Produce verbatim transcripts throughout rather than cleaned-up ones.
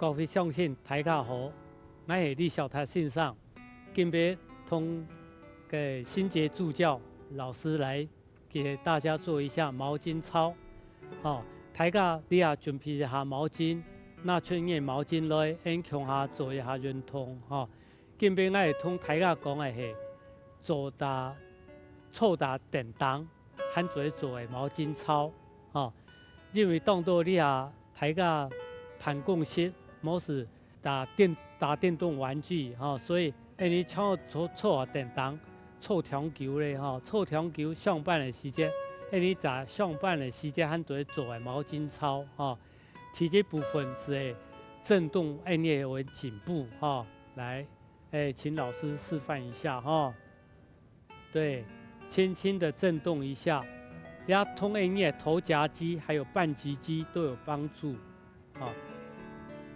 各位鄉親，大家好，𠊎係李小達先生，今晡日同个新杰助教老師來給大家做一下毛巾操。吼，大家這下準備一下毛巾，拿出你个毛巾來，𫣆共下做一下運動，吼。今晡日𠊎會同大家講个係，坐在，坐在凳頂， 還做得做个毛巾操，吼。因為當多這下大家辦公室，無係打電，打電動玩具，吼，所以恁呢坐，坐，坐啊凳頂，坐當久咧，吼，坐當久上班个時節，恁呢在上班个時節還做得做个毛巾操，吼。第一部分係會震動恁呢个頸部，吼，來，欸，請老師示範一下，吼。 對，輕輕地震動一下，也同𫣆个頭頰肌還有半脊肌都有幫助。哦，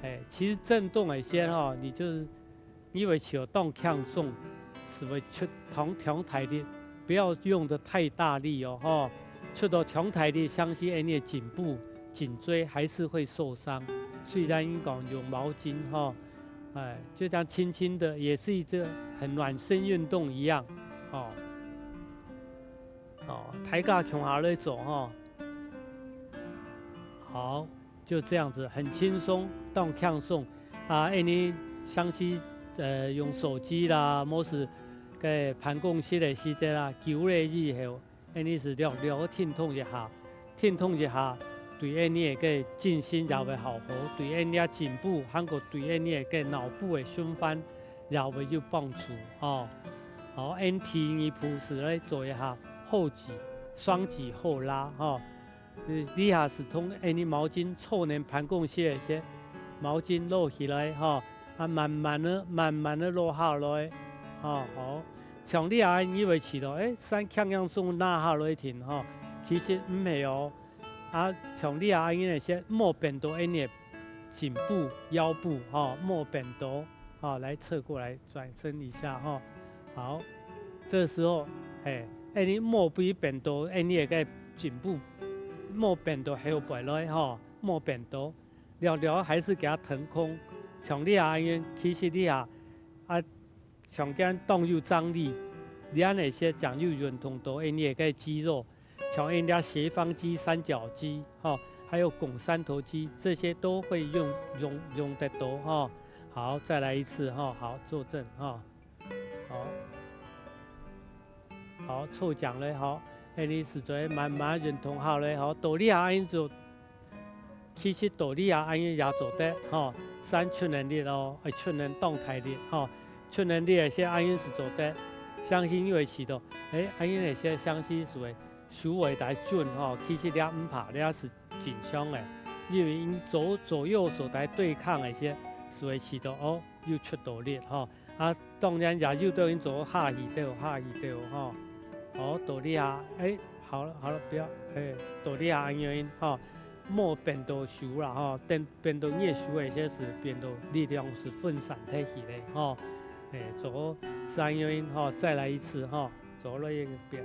欸，其實震動个時節吼，你就是，你會覺得當輕鬆，係會出當，當大力，不要用得太大力哦，吼。出到當大力，相信𫣆个頸部、頸椎還是會受傷。雖然你講用毛巾吼， 欸，就這樣輕輕的，也是一個很暖身運動一樣，哦。哦，大家共下來做吼。好，就這樣子，很輕鬆，當輕鬆。啊，恁呢像係，呃，用手機啦，無係个辦公室个時節啦，久了以後， 恁呢係略略个停動一下，停動一下，對𫣆个精神也會較好，對𫣆个頸部，還過對𫣆个腦部个循環也會有幫助，吼。好，𫣆第二步係來做一下後舉，雙舉後拉，吼。呃，這下係同𫣆毛巾坐等辦公室个時節，毛巾摎起來，吼，啊，慢慢个、慢慢个落下來，吼，好。 像這下你會試著，欸，像輕輕鬆拿下來停吼，其實毋係哦。啊，像這下恁呢个時節，莫繃著恁呢頸部、腰部吼，莫繃著，吼，來側過來轉身一下吼。好，這時候，欸，恁呢莫分繃著恁呢个頸部，莫繃著後背來吼，莫繃著，略略還係給它騰空。像這下恁呢，其實這下，啊， 像恁當有張力，這下个時節正有運動著𫣆个肌肉，像𫣆个斜方肌、三角肌，吼，還有肱三頭肌，這些都會用，用，用得著，吼。好，再來一次，吼，好，坐正，吼。好。好，坐正咧，吼，恁呢係做慢慢運動好咧，吼，到這下恁呢就 其實到這下恁呢也做得，吼，算出能力哦，愛出能當大力，吼，出能力个時節恁呢係做得，相信你會試著，欸，恁呢个時節相信係會手會來準，吼，其實這毋怕，這係正常个，因為𫣆左，左右手來對抗个時節，係會試著，哦，有出到力，吼。 啊，當然也有兜人做下去兜，下去兜，吼。好，到這下，欸，好了，好了，不要，欸，到這下恁樣，吼，莫繃著手啦，吼，繃，繃著你个手个時節係繃著力量係分散忒去咧，吼。欸，做，係恁樣，吼，再來一次，吼，做了一遍。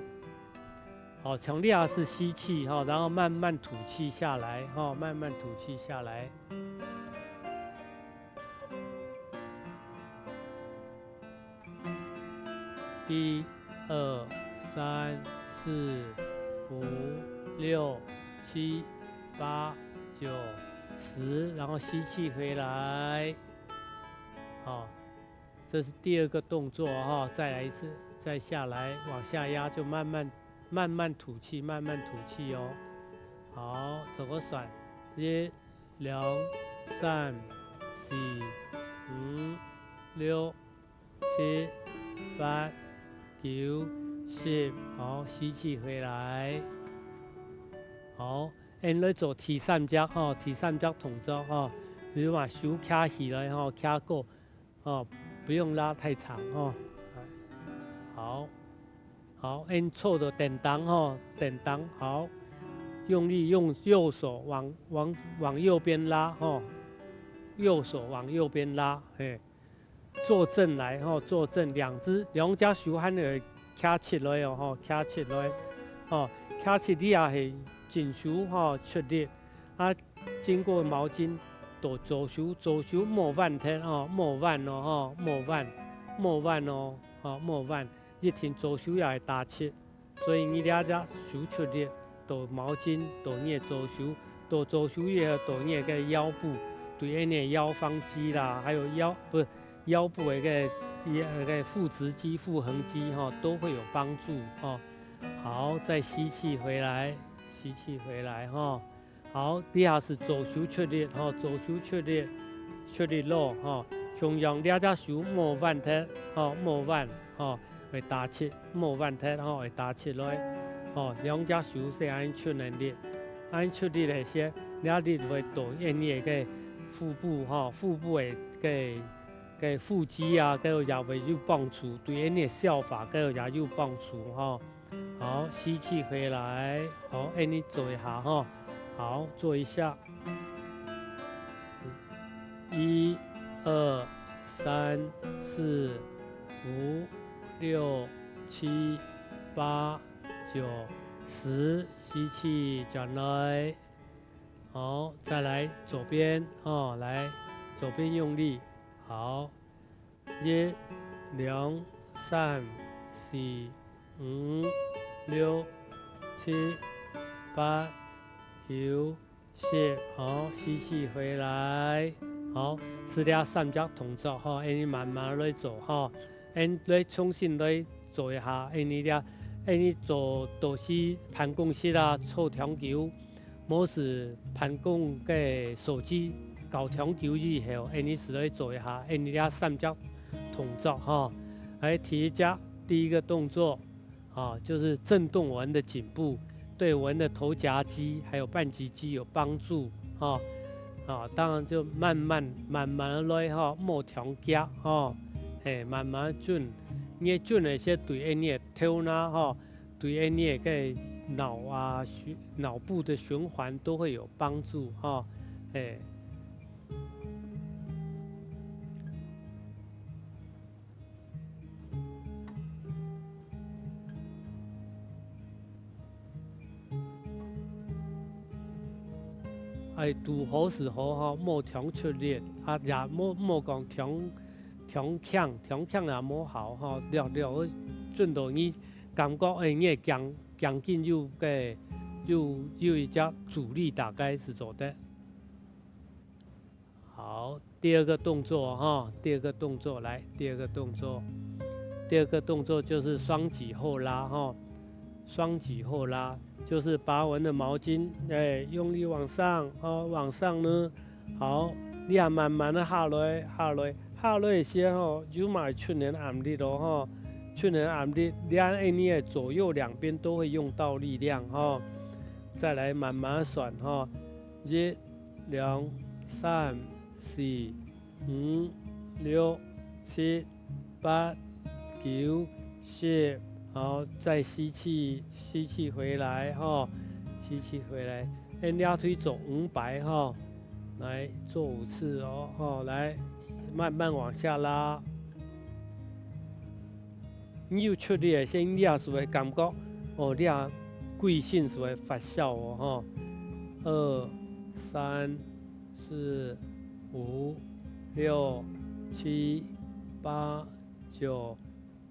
好，像這下係吸氣，吼，然後慢慢吐氣下來，吼，慢慢吐氣下來。 一、二、三、四、五、六、七、八、九、十，然後吸氣回來。好，這是第二個動作哈，再來一次，再下來，往下壓，就慢慢，慢慢吐氣，慢慢吐氣哦。好，做个算，一、兩、三、四、五、六、七、八、九、十，好，吸氣回來。好，𫣆來做第三隻吼，第三隻動作吼，就係話手擎起來吼，擎高，吼，不用拉太長吼。好，好，𫣆坐到凳頂吼，凳頂，好，用力用右手往，往，往右邊拉吼，右手往右邊拉，嘿。 坐正來吼，坐正，兩隻，兩隻手還愛擎直來哦吼，擎直來，吼，擎直這下係正手吼出力，啊，經過毛巾到左手，左手莫彎忒吼，莫彎哦吼，莫彎，莫彎哦，吼，莫彎，一定左手也會打直。所以你這隻手出力，到毛巾，到你个左手，到左手也到你个腰部，對你个腰方肌啦，還有腰，不是，腰部个該，該腹直肌、腹橫肌吼，都會有幫助吼。好，再吸氣回來，吸氣回來吼。 好，這下係左手出力吼，左手出力，出力囉吼。共樣這隻手莫彎忒吼，莫彎吼，會打直，莫彎忒吼，會打直來吼。兩隻手係恁出能力，恁出力个時，這力會對你个腹部吼，腹部个个个腹肌啊，該也會有幫助，對你个消化該也有幫助吼。 好，吸氣回來。好，恁呢做一下吼。好，做一下。一、二、三、四、五、六、七、八、九、十，吸氣轉來。好，再來左邊哦，來，左邊用力。好， 一、兩、三、四、五、六、七、八、九、十，好，吸氣回來。好，係這三隻動作吼，恁呢慢慢來做吼，恁來重新來做一下，恁呢這，恁呢做，都係辦公室啊，坐當久， 無使辦公个手機搞當久以後，恁呢試來做一下，恁呢這三隻動作吼。來，第一隻，第一個動作，啊，就是震動我們的頸部，對我們的頭頰肌還有半脊肌有幫助，哈。啊，當然就慢慢，慢慢來，哈，莫當遽，哈。嘿，慢慢轉，你轉个時對恁呢个頭那，哈， 對恁呢个腦啊，循，腦部的循環都會有幫助哈。嘿。哎，堵好時候吼，莫當出力，啊，也莫，莫講當，當強，當強也無效吼，略略轉到你 感覺，哎，你个頸，頸根有个，有，有一隻阻力，大概係做得。好，第二個動作哈，第二個動作，來，第二個動作。第二個動作就是雙脊後拉哈，雙脊後拉，就是把我們的毛巾，哎，用力往上，哦，往上呢， 好，你也慢慢个下來，下來，下來个時吼，有嘛出現壓力咯吼，出現壓力，你恁呢个左右兩邊都會用到力量吼。再來慢慢算吼，一、兩、三、四、五、六、七、 八、九、十，好，再吸氣，吸氣回來吼，吸氣回來，恁呢腿做五擺吼，來做五次哦，吼，來，慢慢往下拉。你有出力个時，你也係會感覺，哦，你啊，歸身係會發燒哦，吼。二、三、四、五、六、七、八、九、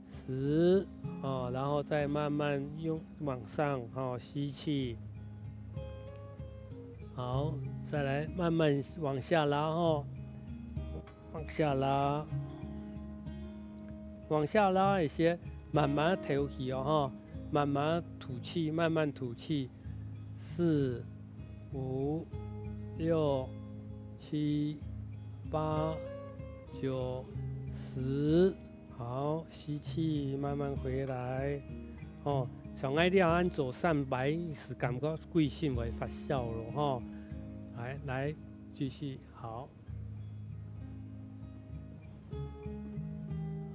十，哦，然後再慢慢用往上，哦，吸氣。好，再來慢慢往下拉，哦，往下拉，往下拉一些，慢慢透氣哦，吼，慢慢吐氣，慢慢吐氣。四、五、六、七、八、九、十。好，吸氣，慢慢回來。哦，像𠊎這樣做三擺，係感覺歸身會發燒咯，吼。來，來，繼續，好。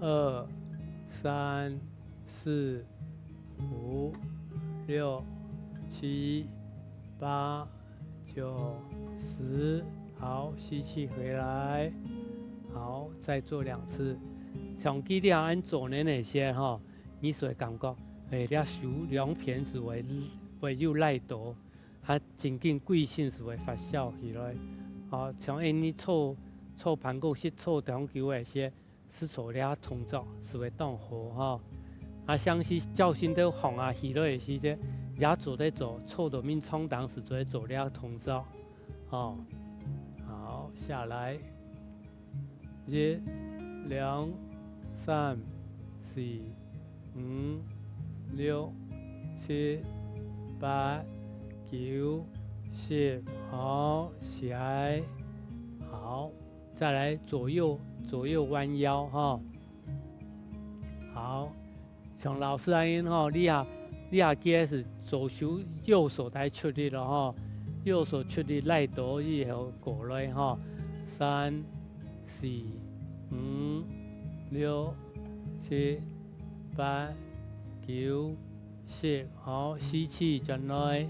二、三、四、五、六、七、八、九、十。好，吸氣回來。好，再做兩次。像佢這樣恁做呢，那些吼，你就會感覺，哎，這手兩片係會，會有力度。 啊，真緊歸身就會發燒起來。吼，像恁呢坐，坐辦公室坐當久个時，係做這動作，係會當好吼。啊，像係朝晨頭䟘啊起來个時節，也做得做，坐到眠床頂係做得做這動作。吼，好，下來。 一、兩、三、四、五、六、七、八、九、十，好，起來，好，再來左右，左右彎腰哈。好， 像老師恁樣吼，這下，這下佢係左手，右手來出力囉吼，右手出力拉到以後過來吼，三、四、五、六、七、八、九、十，好，吸氣轉來，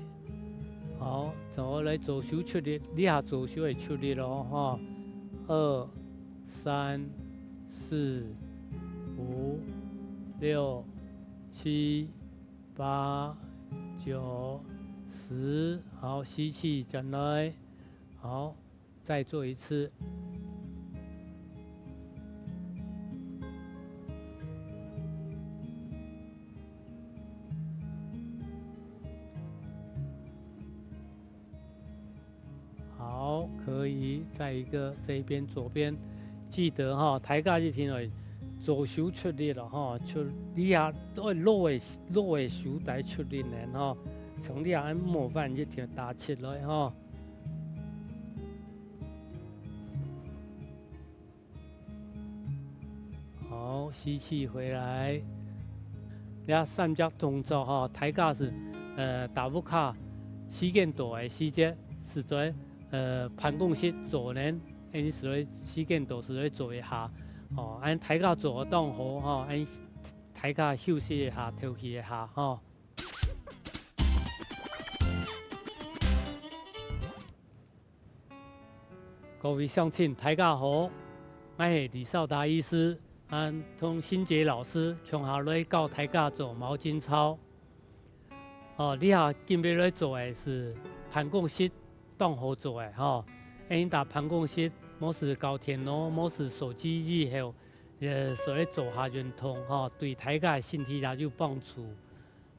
好，再來左手出力，這下左手會出力囉吼，二、三、四、五、六、七、八、九、十，好，吸氣轉來，好，再做一次。 好，可以，再一個，這一邊左邊，記得吼，大家一定愛左手出力囉吼，出力啊，愛右个，右个手來出力呢吼，從這下無法一定打出來吼。 好，吸氣回來。這三隻動作吼，大家係，呃，在屋下時間多个時節，係在，呃，辦公室做呢，恁樣係時間多係做一下。吼，恁大家做得當好吼，恁大家休息一下，休息一下吼。 各位鄉親，大家好，𠊎係李紹達醫師，恁同新杰老師共下來教大家做毛巾操。哦，這下今晡日來做个係辦公室當好做个吼，恁樣在辦公室，無使搞電腦，無使手機以後，也所以做下運動吼，對大家个身體也有幫助。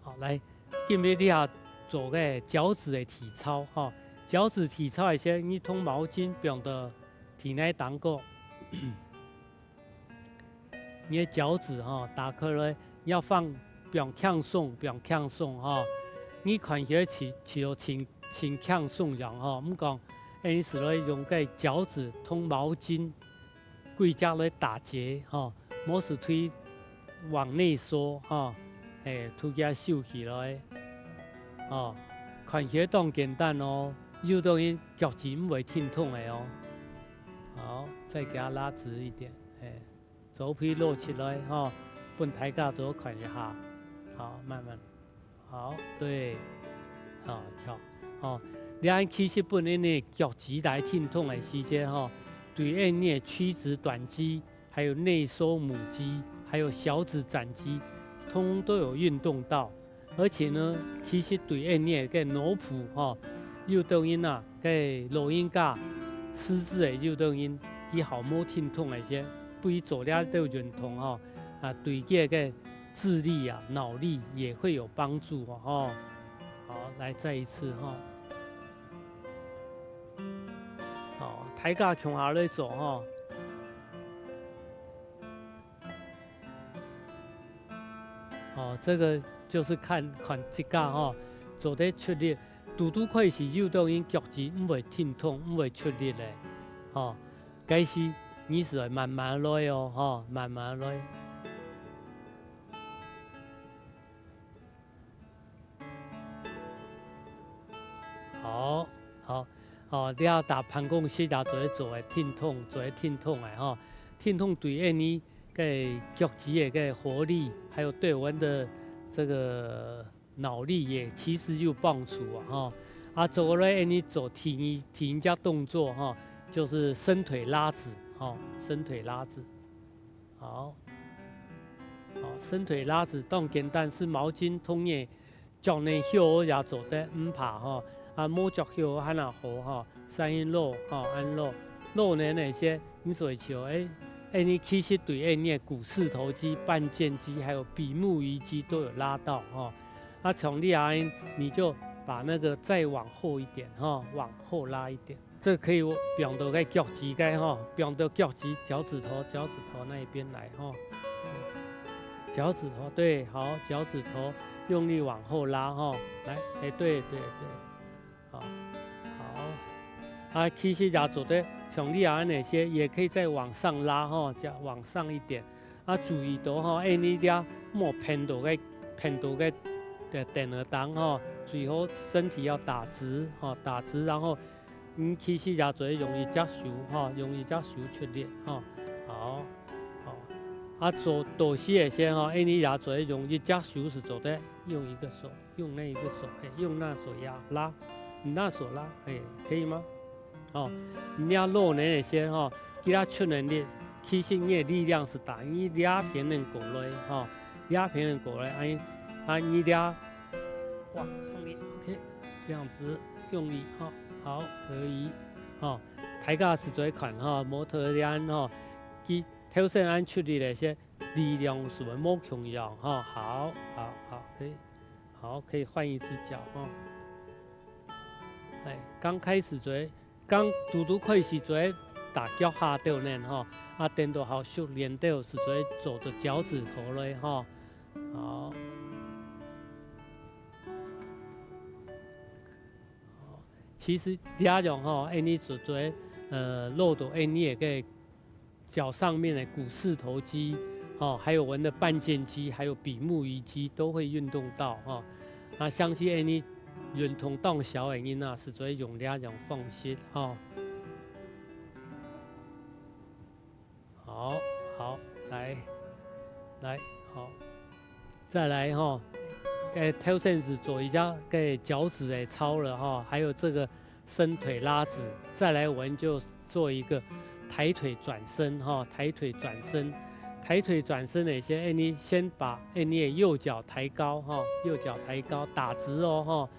好，來，今晡日這下做个腳趾个體操吼。腳趾體操个時，你同毛巾放到地泥頂高，你个腳趾吼，打開來，你愛放，放輕鬆，放輕鬆吼。你看起來似，似到真，真輕鬆樣吼，毋過，恁樣係來用个腳趾同毛巾 歸隻來打結吼，無使推往內縮吼，嘿，推佢收起來，哦，看起來當簡單哦，有兜人腳趾毋會疼痛个哦。好，再給它拉直一點，嘿，左腿露出來吼，分大家做看一下，好，慢慢。 好，對，好，好，哦，你看其實本來呢，腳趾來疼痛个時節吼，對恁呢屈指短肌，還有內收母肌，還有小指展肌，通通都有運動到。而且呢，其實對恁呢个腦部吼，有兜人啊，个老人家、失智个有兜人，佢好無疼痛个時，不如做這兜運動吼，啊，對佢个 智力啊、腦力也會有幫助哦，吼。好，來再一次吼。好，大家共下來做吼。哦，這個就是看，看自家吼，做得出力，拄拄開始有兜人腳趾毋會疼痛，毋會出力个，吼。該時你係愛慢慢來哦，吼，慢慢來。 好，好，哦，你愛在辦公室啊，做得做个疼痛，做得疼痛个吼，疼痛對恁呢个腳趾个个活力，還有對我們的這個腦力也其實有幫助啊，吼。啊，做過來恁呢做第二，第二隻動作吼，就是伸腿拉直，吼，伸腿拉直。 好，好，伸腿拉直當簡單，係毛巾同你腳內翹也做得，毋怕吼。啊，無著歇還較好吼，聲音落吼，恁落，落呢那些，你所以求，哎，哎，你其實對哎，你的股四頭肌、半肩肌，還有比目魚肌都有拉到吼。啊，從你啊，你就把那個再往後一點吼，往後拉一點。 這可以放到該腳趾該吼，放到腳趾、腳趾頭、腳趾頭那一邊來吼。腳趾頭，對，好，腳趾頭用力往後拉吼，來，哎，對對對，好，好。啊，其實也做得像你啊那些，也可以再往上拉吼，再往上一點。啊，注意到吼，哎，你這莫偏到該偏到該的等耳當吼，最好身體要打直吼，打直，然後 嗯，其實也最容易隻手吼，用一隻手出力吼。好，好。啊，做到時个時吼，因為也最容易隻手是做得用一個手，用那一個手，嘿，用那手呀，拉，你那手拉，嘿，可以嗎？哦，你要落呢个時吼，佢拉出能力，其實你的力量是打，你這片能過來吼，這片能過來，哎，啊，你這，哇，用力，OK，這樣子用力哈，好，可以，哈。 大家試做看吼，模特練吼，佢頭先恁出力个時，力量是毋係無共樣吼。好，好，好，可以，好，可以換一隻腳吼。哎，剛開始做，剛拄拄開始做，打腳下兜呢吼，啊，等到好熟練兜，試做做到腳趾頭咧吼。好。 其實這樣吼，恁呢做做，呃，落到恁呢个腳上面的股四頭肌，吼，還有我們的半肩肌，還有比目魚肌都會運動到吼。啊，像是恁呢運動當少个人啊，係做用這樣方式吼。 好，好，來，來，好。再來吼，呃，頭先係做一下个腳趾个操了吼，還有這個伸腿拉直。再來我們就做一個抬腿轉身吼，抬腿轉身。抬腿轉身呢，先，哎，你先把，哎，你的右腳抬高吼，右腳抬高，打直哦吼，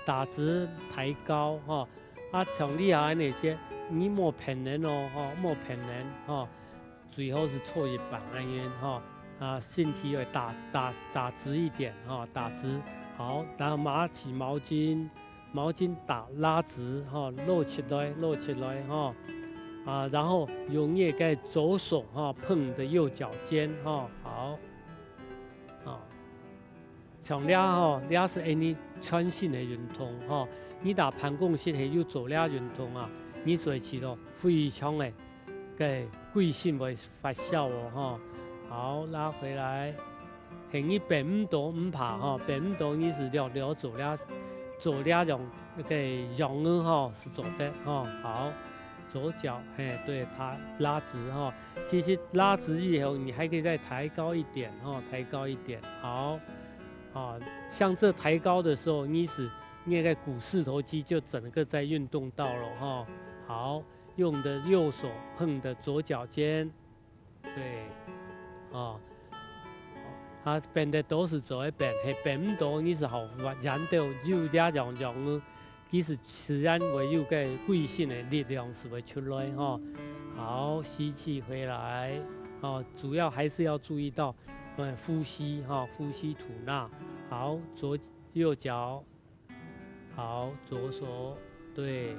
打直抬高吼。 啊，像你啊，恁呢些，你莫騙人哦，吼，莫騙人吼，最好係坐一半恁樣吼，啊，身體愛打打打直一點吼，打直。好，然後拿起毛巾，毛巾打拉直吼，露起來，露起來吼，啊，然後用你个左手吼碰你的右腳尖吼，好，啊。 像這吼，這係恁呢全身个運動吼。你在辦公室係有做這運動啊，你做起來非常个，个歸身會發燒哦吼。好，拉回來。係你變毋到毋怕吼，變毋到你係略略做這，做這樣个樣仔吼，係做得吼。好。 左腳，嘿，對，它拉直哈。其實拉直以後，你還可以再抬高一點哈，抬高一點，好。啊，像這抬高的時候，你是，你那個股四頭肌就整個在運動到了哈。好，用你的右手碰你的左腳尖， 對，哦，啊，變得都係做一變，係變毋到，你係好彎到有這樣樣个，其實自然會有个歸身个力量係會出來吼。好，吸氣回來，哦，主要還是要注意到，呃，呼吸哈，呼吸吐納。好，左，右腳， 好，左手，對。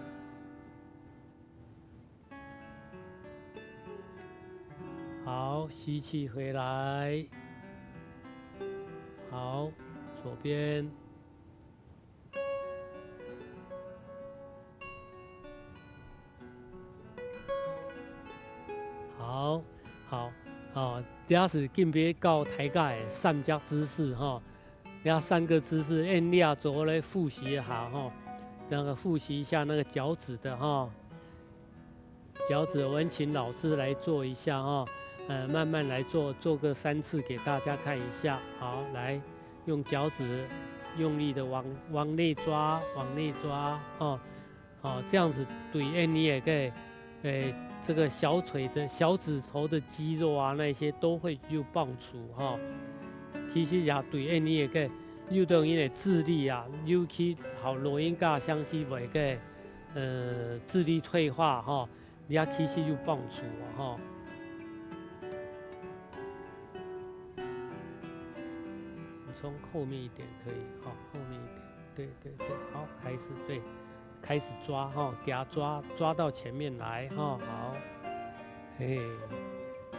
好，吸氣回來。好，左邊。好，好，好，這係今晡日教大家个三隻姿勢哈。 這三個姿勢，恁呢啊，做來複習一下吼。那個複習一下那個腳趾的哈。腳趾，我們請老師來做一下哈，呃，慢慢來做，做個三次給大家看一下。好，來，用腳趾用力的往，往內抓，往內抓，哦。 哦，這樣子對恁呢个，呃，這個小腿的、小指頭的肌肉啊，那些都會有幫助哈。其實也對恁呢个，有兜人个智力啊，尤其好老人家，像係會个，呃，智力退化吼，這其實有幫助哦，吼。你從後面一點可以，好，後面一點，對，對，對，好，開始，對。 開始抓吼，給它抓，抓到前面來吼，好。嘿，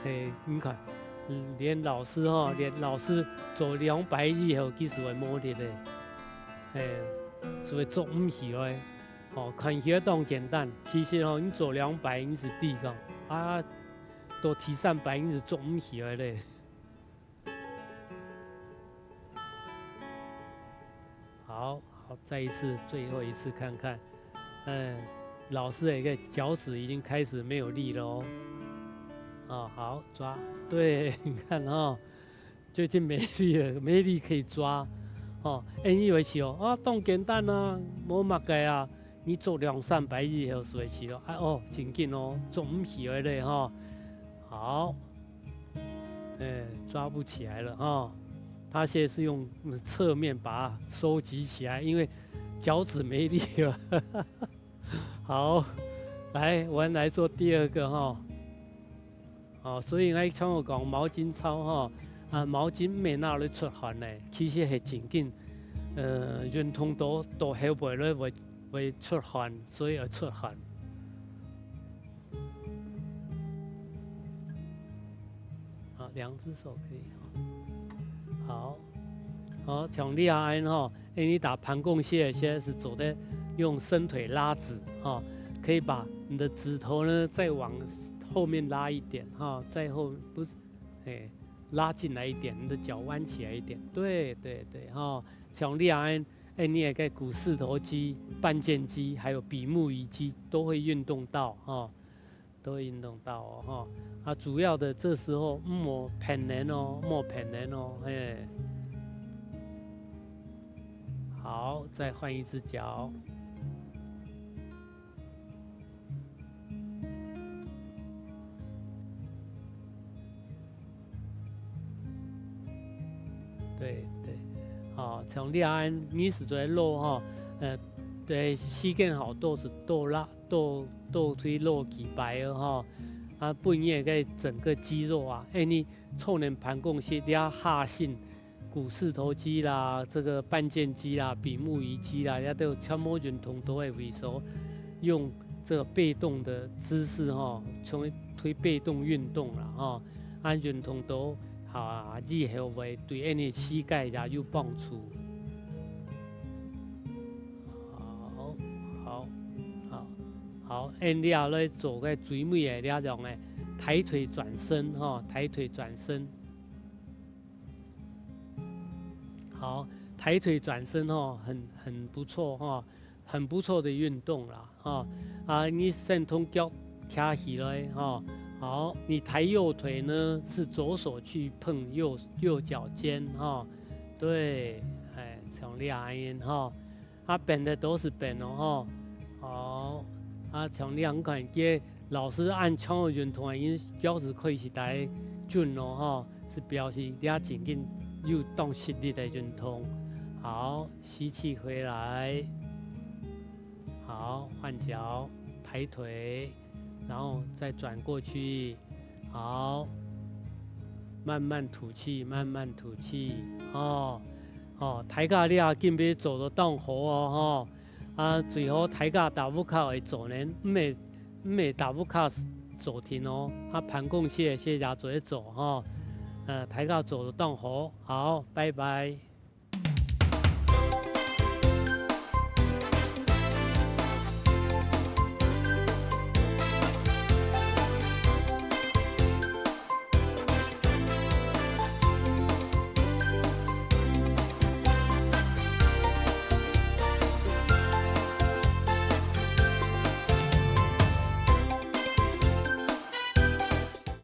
嘿，你看，嗯，連老師吼，連老師做兩擺以後，其實會無力咧，嘿，所以做毋起來。吼，看起來當簡單，其實吼，你做兩擺你就知講，啊，到第三擺你就做毋起來咧。 好，好，再一次，最後一次看看。嗯，老師的一個腳趾已經開始沒有力了哦。啊，好，抓，對，你看哦，最近沒力了，沒力可以抓。哦，欸，你以為是哦，啊，當簡單啊，無麼个啊，你做兩三擺以後就會起咯。啊，哦，真緊哦，做毋起來咧吼。好， 哎，抓不起來了哈。他现在是用，嗯，侧面把它收集起来，因为脚趾没力了。好，来，我们来做第二个哈。哦，所以𠊎常常講毛巾操哈，啊，毛巾毋係拿來出汗呢，其實係真緊，呃，運動到，到後背咧會，會出汗，所以會出汗。 好，兩隻手可以哈。好，好，像這樣吼，欸，你打盤共穴的現在是做得用伸腿拉指哈，可以把你的指頭呢再往後面拉一點哈，再後，不是，欸，拉進來一點，你的腳彎起來一點，對，對，對哈，像這樣，欸，你也可以股四頭肌、半箭肌，還有比目魚肌都會運動到哈。 都運動到哦，吼。啊，主要的這時候莫騙人哦，莫騙人哦，嘿。好，再換一隻腳。對，對，哦，像這樣，你是做得落吼，呃，對，時間好多是多啦， 倒，倒退落幾擺哦，吼。啊，分你个整個肌肉啊，欸，你做人盤共穴這下身，股四頭肌啦，這個半箭肌啦，比目魚肌啦，這都全部運動到个位所，用這個被動的姿勢吼，成為推被動運動啦，吼。啊，運動到，啊，以後會對𫣆个膝蓋也有幫助。 好，好，好，好，恁樣來做个最尾个這種个抬腿轉身吼，抬腿轉身。好，抬腿轉身吼，很，很不錯吼，很不錯的運動啦吼。啊，你先同腳擎起來吼。好，你抬右腿呢，是左手去碰右，右腳尖吼。對，欸，像這樣吼。 啊，變个都是變咯吼。哦，啊，像你恁看，這老師恁樣个運動已經腳趾開始在轉咯吼，是表示你正經有當食力个運動。好，吸氣回來。好，換腳，抬腿。 然後再轉過去。好，慢慢吐氣，慢慢吐氣。哦，哦，大家這下今晡日做到當好哦，吼。啊，最好大家逐屋下會做呢，毋係，毋係逐屋下做定哦。啊，辦公室个事也做得做，吼。呃，大家做到當好，好，拜拜。